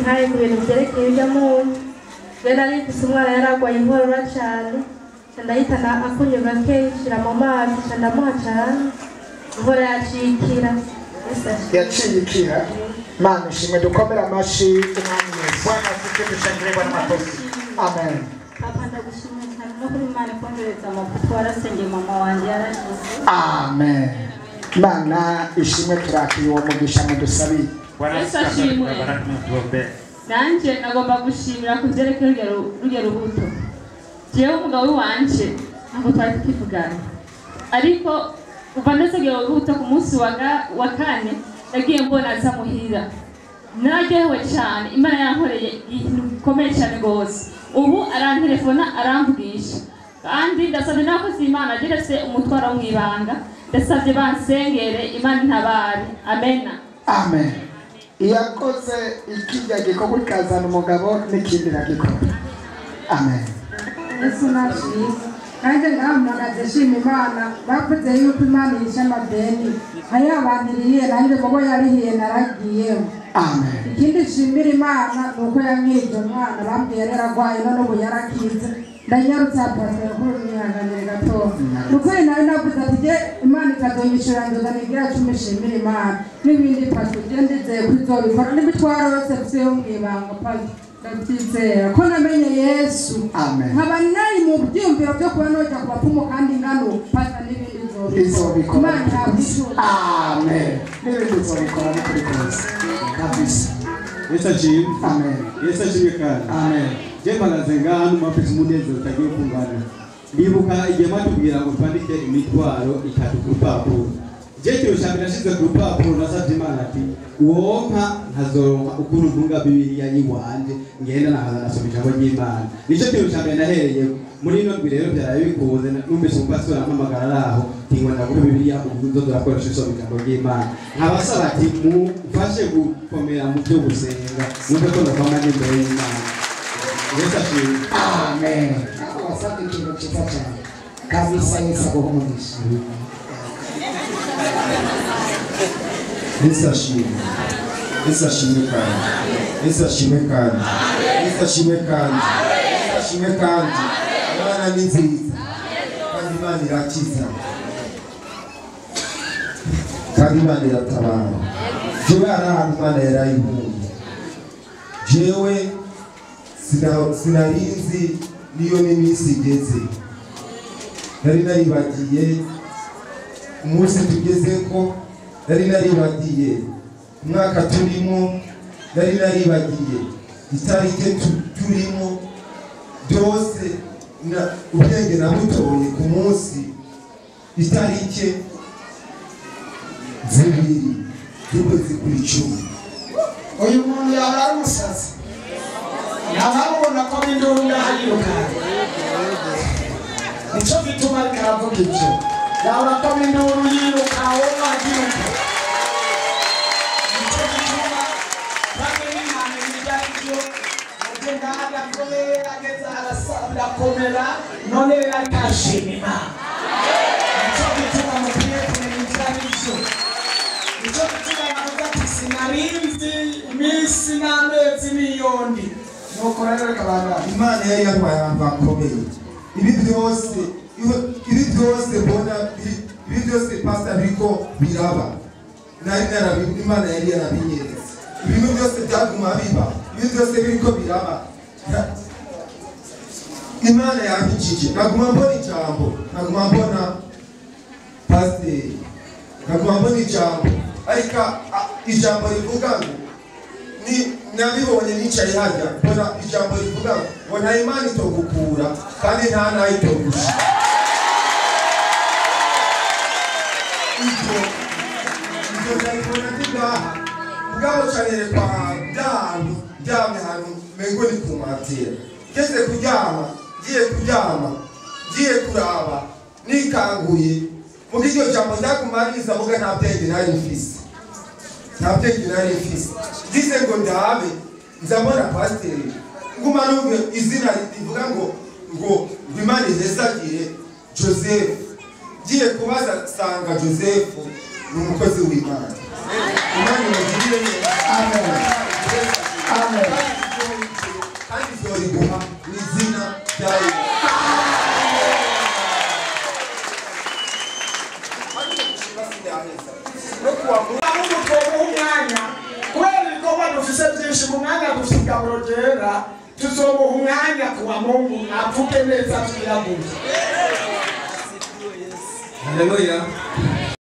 intaye ku bintu byerekeye ibyo. Rero nari mfise umwana yaragwaye inkorora cyane, ndahitana akunyu gake nshira mu mazi, ndamuha cyane, inkorora yacikira. Yaciye ikira. Mana ishimwe, dukomere amashi Umwami Yesu. Bwana asifiwe, tushangilie Bwana makofi. Amen. Papa, ndagushimira cyane no kuri Imana ikongereza amavuta, warasengeye mama wanjye yarakize. Amen. Mana ishimwe, turakiriye uwo mugisha mudusabiye. Bwana Yesu asifiwe, ashimwe. baraka mtuombee. Nanje nagomba gushimira ku byerekeye rurya rubuto. Jewe umugabo wanje ntabwo twari tukivugana, ariko kuva ndasegera urubuto ku munsi wa kane nagiye mbona aza muhira, nararyohewe cyane. Imana yankoreye ikintu gikomeye cyane rwose. Ubu arantelefona, aramvugisha. Kandi ndasabye n'abakozi b'Imana geretse umutwaro mu ibanga, ndasabye bansengere Imana intabare. Amena. Amen. Iyakoze ikijya gikorwa ikazana umugabo n'ikindi iragikora. Amen. Yesu nashimwe. Nanjye ngampagaze nshima Imana. Bavuze yuko Imana yishe amadeni, hariho abantu iriye, nanjye mubo yarihiye naragiyeho. Amen. Ikindi nshimira Imana ni uko yankije umwana bambwiye yari yaragwaye, none ubu yarakize. Ndanyarutse pasiteri kuri mwihanganire gatoya. Ni ukuri nawe navuze ati jye Imana ikazonyishura nzoza nigira cumi nshimira Imana n'ibindi. Pasiteri, jye ndizeye ko izobikora n'imitwaro yose mfise yo mw'ibanga. Pasiteri, ndabyizera ko namenye Yesu, Amen. nkaba nari mu byiyumviro byo kuba noja ku bapfumu, kandi ngano pasa n'ibindi Izobikora. Imana ihabwa icubahiro. Amen. N'ibindi izobikora ni kuri kose kabisa. Yesu ashimwe. Amen. Yesu ashimwe kandi. Amen. Je mpagaze ngaha numva umunezero utagiye kungana. Ndibuka igihe mwatubwira ngo twandike imitwaro itatu ku rupapuro. Je ikintu cya mbere nashize ku rupapuro, nasabye Imana ati wonka nkazoronka ukuntu ntunga Bibiliya yiwanje, ngenda nakaza nasoma ijambo ry'Imana. Nicyo kintu cya mbere nahereye muri ino ndwi. Rero byaraye bikunze, numvise umupasitori ampamagara ari aho tingwa ndaguhe Bibiliya ubu nzoza urakoresha usoma ijambo ry'Imana. Nkabasaba ati mufashe gukomera mu byo gusenga, numve ko ndavama imbere y'Imana. Yesu ashimwe. Amen. Wasabye ikintu cyiza cyane kabisa. Yesu aguhe umugisha. Yesu ashimwe. Yesu ashimwe kandi. Yesu ashimwe kandi. Yesu ashimwe kandi. Yesu ashimwe kandi. Imana ni nziza. Kandi Imana irakiza. Kandi Imana iratabara. Jewe hari ahantu Imana yarayihunye. Jewe sinarinzi niyo n'iminsi igeze. Nari naribagiye umunsi tugezeko, nari naribagiye umwaka turimo, nari naribagiye itariki turimo, byose ubwenge nabutoye ku munsi itariki 2 z'ukwezi kw'icumi. Uyu muntu yaba ari umusazi, ntababona ko induru ngaha yirukanka, nicyo gituma ariko aravuga ibyo. Yabura ko induru yiruka, wowe wagiruka, nicyo gituma bamwe n'imana ibyo ari byo agenda agakomeye ageze birakomera. None rero ariko arashima Imana, nicyo gituma mukwiye kumenya ibyo ari byo. Nicyo gituma navuga ati sinarinzi iminsi n'amezi n'iyundi. Nuko rero reka bangahe. Imana yari yatwaye abantu bakomeye. Ibi byose, ibi byose mbona, ibi byose pastor biriko biraba, nari narabi, Imana yari yarabinyeretse. Ibintu byose byaguma biba, ibi byose biriko biraba, Imana yankijije. Naguma mbona ijambo, naguma mbona pasiteri, naguma mbona ijambo, ariko ijambo rivuga ngo ni nabibonye nicaye hajya, mbona ijambo rivuga ngo nta Imana itogukura kandi nta nayo itogushira. Ibyo ndabibona ndi ngaha ubwabo canerekwa ahantu ndyamye, ahantu mengo ni ku matera. Ngeze kuryama, ngiye kuryama, ngiye kuraba nikanguye, muga iryo jambo ryaguma riza, muga nta bwenge nari mfise, nta bwenge nari mfise. Ngize ngo ndabe, nza mbona pasiteri, nguma numve izina rivuga ngo Imana ihezagire Joseph. Ngiye kubaza sanga Joseph ni umukozi w'Imana. Imana imugirire neza. Amen. Amen. Igaburo ryera tuzomuha umwanya kuwa Mungu avuge neza twiraguye. Haleluya.